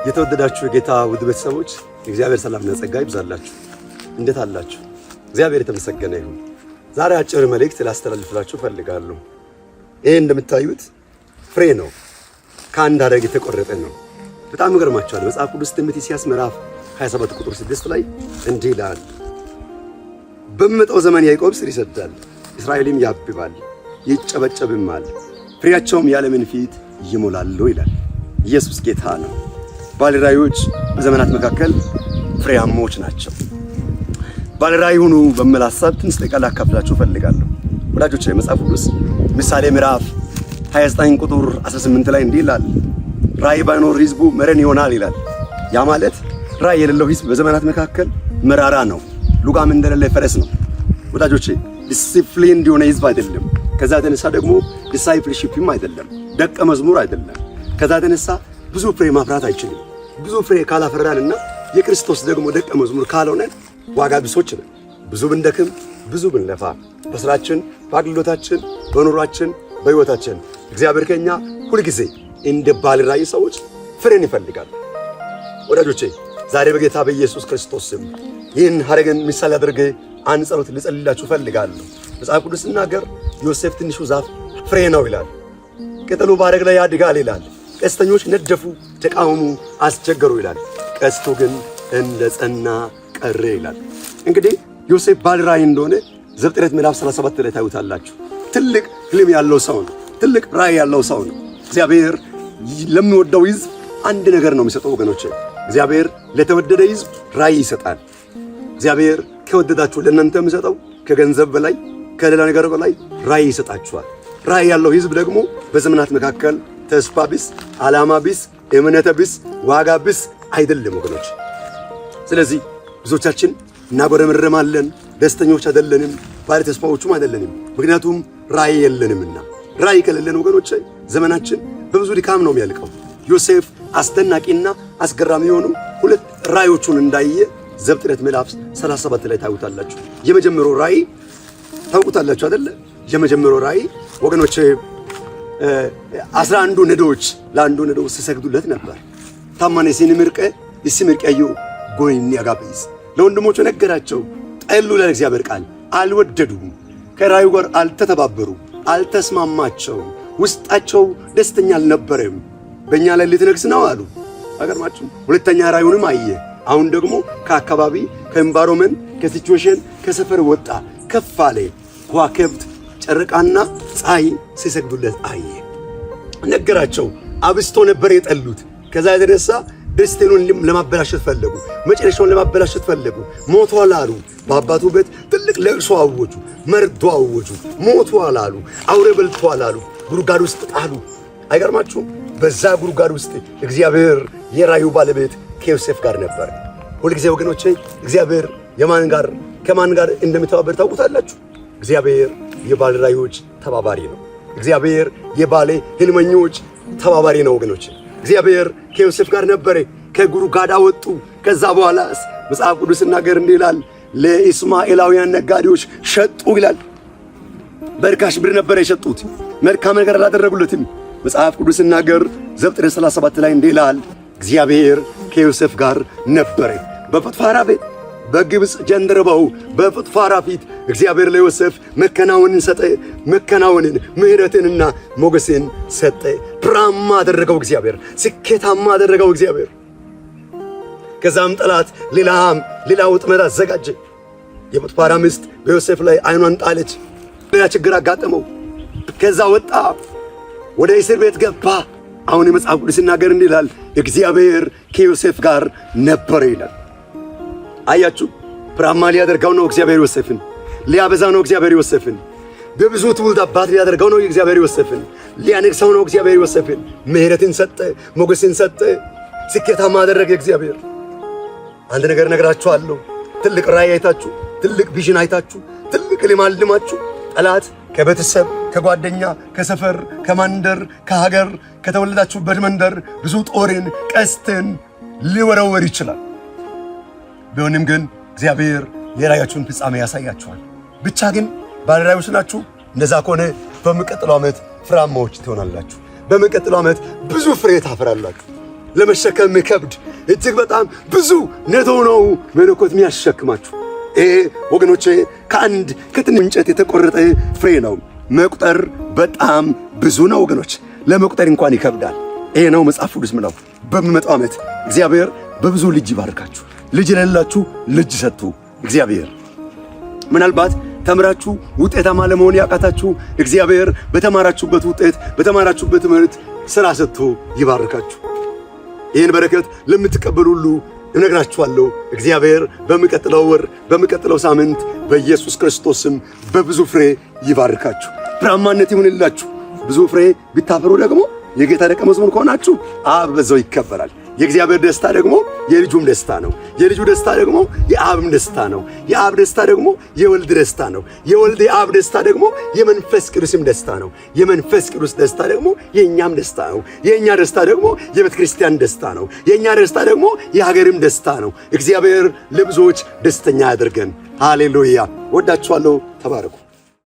የተወደዳችሁ የጌታ ውድ ቤተሰቦች፣ የእግዚአብሔር ሰላምና ጸጋ ይብዛላችሁ። እንዴት አላችሁ? እግዚአብሔር የተመሰገነ ይሁን። ዛሬ አጭር መልእክት ላስተላልፍላችሁ እፈልጋለሁ። ይሄ እንደምታዩት ፍሬ ነው፣ ከአንድ ሐረግ የተቆረጠ ነው። በጣም ይገርማችኋል። መጽሐፍ ቅዱስ ትንቢተ ኢሳይያስ ምዕራፍ 27 ቁጥር 6 ላይ እንዲህ ይላል፣ በሚመጣው ዘመን ያዕቆብ ስር ይሰዳል፣ እስራኤልም ያብባል ይጨበጨብማል፣ ፍሬያቸውም የዓለምን ፊት ይሞላሉ ይላል። ኢየሱስ ጌታ ነው። ባለራዕዮች በዘመናት መካከል ፍሬያሞች ናቸው። ባለራዕይ ሁኑ በሚል ሐሳብ ትንሽ ደቂቃ ላካፍላችሁ እፈልጋለሁ። ወዳጆች፣ መጽሐፍ ቅዱስ ምሳሌ ምዕራፍ 29 ቁጥር 18 ላይ እንዲህ ይላል፣ ራዕይ ባይኖር ሕዝቡ መረን ይሆናል ይላል። ያ ማለት ራዕይ የሌለው ሕዝብ በዘመናት መካከል መራራ ነው፣ ሉጋም እንደሌለ ፈረስ ነው። ወዳጆቼ፣ ዲሲፕሊን የሆነ ሕዝብ አይደለም። ከዛ የተነሳ ደግሞ discipleship ም አይደለም፣ ደቀ መዝሙር አይደለም። ከዛ የተነሳ ብዙ ፍሬ ማፍራት አይችልም። ብዙ ፍሬ ካላፈራንና የክርስቶስ ደግሞ ደቀ መዝሙር ካልሆነ ዋጋ ቢሶች ነን። ብዙ ብንደክም፣ ብዙ ብንለፋ፣ በስራችን፣ በአገልግሎታችን፣ በኑሯችን፣ በሕይወታችን እግዚአብሔር ከኛ ሁልጊዜ እንደ ባለ ራዕይ ሰዎች ፍሬን ይፈልጋል። ወዳጆቼ፣ ዛሬ በጌታ በኢየሱስ ክርስቶስ ስም ይህን ሐረግን ምሳሌ አድርጌ አንድ ጸሎት ልጸልላችሁ እፈልጋለሁ። መጽሐፍ ቅዱስ ሲናገር ዮሴፍ ትንሹ ዛፍ ፍሬ ነው ይላል። ቅጠሉ በሐረግ ላይ ያድጋል ይላል። ቀስተኞች ነደፉ፣ ተቃወሙ፣ አስቸገሩ ይላል። ቀስቱ ግን እንደ ጸና ቀረ ይላል። እንግዲህ ዮሴፍ ባለ ራዕይ እንደሆነ ዘፍጥረት ምዕራፍ 37 ላይ ታዩታላችሁ። ትልቅ ህልም ያለው ሰው ነው። ትልቅ ራዕይ ያለው ሰው ነው። እግዚአብሔር ለሚወደው ሕዝብ አንድ ነገር ነው የሚሰጠው ወገኖች። እግዚአብሔር ለተወደደ ሕዝብ ራዕይ ይሰጣል። እግዚአብሔር ከወደዳችሁ ለእናንተ የሚሰጠው ከገንዘብ በላይ፣ ከሌላ ነገር በላይ ራዕይ ይሰጣችኋል። ራዕይ ያለው ሕዝብ ደግሞ በዘመናት መካከል ተስፋ ቢስ፣ ዓላማ ቢስ፣ እምነተ ቢስ፣ ዋጋ ቢስ አይደለም ወገኖች። ስለዚህ ብዙዎቻችን እናጎረመረማለን፣ ደስተኞች አይደለንም፣ ባለ ተስፋዎቹም አይደለንም። ምክንያቱም ራዕይ የለንምና። ራዕይ ከሌለን ወገኖች ዘመናችን በብዙ ድካም ነው የሚያልቀው። ዮሴፍ አስደናቂና አስገራሚ የሆኑ ሁለት ራዕዮቹን እንዳየ ዘፍጥረት ምዕራፍ 37 ላይ ታዩታላችሁ። የመጀመሪያው ራዕይ ታውቁታላችሁ አይደለ? የመጀመሪያው ራዕይ ወገኖች፣ 11ዱ ነዶዎች ለአንዱ ነዶ ሲሰግዱለት ነበር። ታማኔ ሲንምርቀ ይስምርቀዩ ጎይን ያጋበይስ ለወንድሞቹ ነገራቸው። ጠሉ ለእግዚአብሔር ቃል አልወደዱም። ከራእዩ ጋር አልተተባበሩ፣ አልተስማማቸውም። ውስጣቸው ደስተኛ አልነበረም። በእኛ ላይ ልትነግስ ነው አሉ። አይገርማችሁም? ሁለተኛ ራእዩንም አየ። አሁን ደግሞ ከአካባቢ፣ ከ environment፣ ከ situation፣ ከሰፈር ወጣ፣ ከፍ አለ። ከዋክብት፣ ጨረቃና ፀሐይ ሲሰግዱለት አየ። ነገራቸው። አብስቶ ነበር የጠሉት። ከዛ የተነሳ destiny ውን ለማበላሸት ፈለጉ። መጨረሻውን ለማበላሸት ፈለጉ። ሞቷል አሉ። በአባቱ ቤት ትልቅ ለቅሶ አወጁ፣ መርዶ አወጁ። ሞቷል አሉ። አውሬ በልቷል አሉ። ጉድጓድ ውስጥ ጣሉ። አይገርማችሁም? በዛ ጉድጓድ ውስጥ እግዚአብሔር የራእዩ ባለቤት ከዮሴፍ ጋር ነበር። ሁልጊዜ ወገኖቼ፣ እግዚአብሔር የማን ጋር ከማን ጋር እንደሚተባበር ታውቁታላችሁ? እግዚአብሔር የባለ ራእዮች ተባባሪ ነው። እግዚአብሔር የባለ ህልመኞች ተባባሪ ነው ወገኖቼ። እግዚአብሔር ከዮሴፍ ጋር ነበረ። ከጉድጓድ አወጡ። ከዛ በኋላስ መጽሐፍ ቅዱስ ሲናገር እንዲህ ይላል፣ ለኢስማኤላውያን ነጋዴዎች ሸጡ ይላል። በርካሽ ብር ነበረ የሸጡት። መልካም ነገር አላደረጉለትም። መጽሐፍ ቅዱስ ሲናገር ዘፍጥረት 37 ላይ እንዲህ ይላል፣ እግዚአብሔር ከዮሴፍ ጋር ነበረ። በጶጥፋራ ቤት፣ በግብፅ ጀንደረባው በጶጥፋራ ፊት እግዚአብሔር ለዮሴፍ መከናወንን ሰጠ። መከናወንን፣ ምሕረትንና ሞገስን ሰጠ። ፍሬያማ አደረገው እግዚአብሔር፣ ስኬታማ አደረገው እግዚአብሔር። ከዛም ጠላት ሌላም ሌላ ወጥመድ አዘጋጀ። የጶጥፋራ ሚስት በዮሴፍ ላይ አይኗን ጣለች። ሌላ ችግር አጋጠመው። ከዛ ወጣ፣ ወደ እስር ቤት ገባ። አሁን የመጽሐፍ ቅዱስ ሲናገር እንዲህ ይላል፣ እግዚአብሔር ከዮሴፍ ጋር ነበረ ይላል። አያችሁ፣ ፍሬያማ ሊያደርገው ነው እግዚአብሔር ዮሴፍን፣ ሊያበዛ ነው እግዚአብሔር ዮሴፍን፣ በብዙ ትውልድ አባት ሊያደርገው ነው እግዚአብሔር ዮሴፍን፣ ሊያነግሰው ነው እግዚአብሔር ዮሴፍን። ምሕረትን ሰጠ፣ ሞገስን ሰጠ፣ ስኬታማ አደረገ እግዚአብሔር። አንድ ነገር እነግራችኋለሁ። ትልቅ ራእይ አይታችሁ፣ ትልቅ vision አይታችሁ፣ ትልቅ ህልም አልማችሁ ጠላት ከቤተሰብ፣ ከጓደኛ፣ ከሰፈር፣ ከመንደር፣ ከሀገር፣ ከተወለዳችሁበት መንደር ብዙ ጦርን፣ ቀስትን ሊወረወር ይችላል። ቢሆንም ግን እግዚአብሔር የራእያችሁን ፍጻሜ ያሳያችኋል። ብቻ ግን ባለራእዮች ናችሁ። እንደዛ ከሆነ በሚቀጥለው ዓመት ፍሬያማዎች ትሆናላችሁ። በሚቀጥለው ዓመት ብዙ ፍሬ ታፈራላችሁ። ለመሸከም የሚከብድ እጅግ በጣም ብዙ ነዶ ነው መለኮት የሚያሸክማችሁ። ይሄ ወገኖቼ ከአንድ ከትንሽ እንጨት የተቆረጠ ፍሬ ነው። መቁጠር በጣም ብዙ ነው ወገኖች፣ ለመቁጠር እንኳን ይከብዳል። ይሄ ነው መጽሐፍ ቅዱስ ምለው። በሚመጣው ዓመት እግዚአብሔር በብዙ ልጅ ይባርካችሁ። ልጅ የሌላችሁ ልጅ ሰጥቱ እግዚአብሔር። ምናልባት ተምራችሁ ውጤታማ ለመሆን ያቃታችሁ እግዚአብሔር በተማራችሁበት ውጤት በተማራችሁበት ትምህርት ሥራ ሰጥቶ ይባርካችሁ። ይህን በረከት ለምትቀበሉ ሁሉ እነግራችኋለሁ። እግዚአብሔር በሚቀጥለው ወር በሚቀጥለው ሳምንት በኢየሱስ ክርስቶስ ስም በብዙ ፍሬ ይባርካችሁ። ፍሬያማነት ይሁንላችሁ። ብዙ ፍሬ ብታፈሩ ደግሞ የጌታ ደቀ መዝሙር ከሆናችሁ አብ በዛው ይከበራል። የእግዚአብሔር ደስታ ደግሞ የልጁም ደስታ ነው። የልጁ ደስታ ደግሞ የአብም ደስታ ነው። የአብ ደስታ ደግሞ የወልድ ደስታ ነው። የወልድ የአብ ደስታ ደግሞ የመንፈስ ቅዱስም ደስታ ነው። የመንፈስ ቅዱስ ደስታ ደግሞ የእኛም ደስታ ነው። የእኛ ደስታ ደግሞ የቤተ ክርስቲያን ደስታ ነው። የእኛ ደስታ ደግሞ የሀገርም ደስታ ነው። እግዚአብሔር ለብዙዎች ደስተኛ ያድርገን። ሃሌሉያ! ወዳችኋለሁ። ተባረኩ።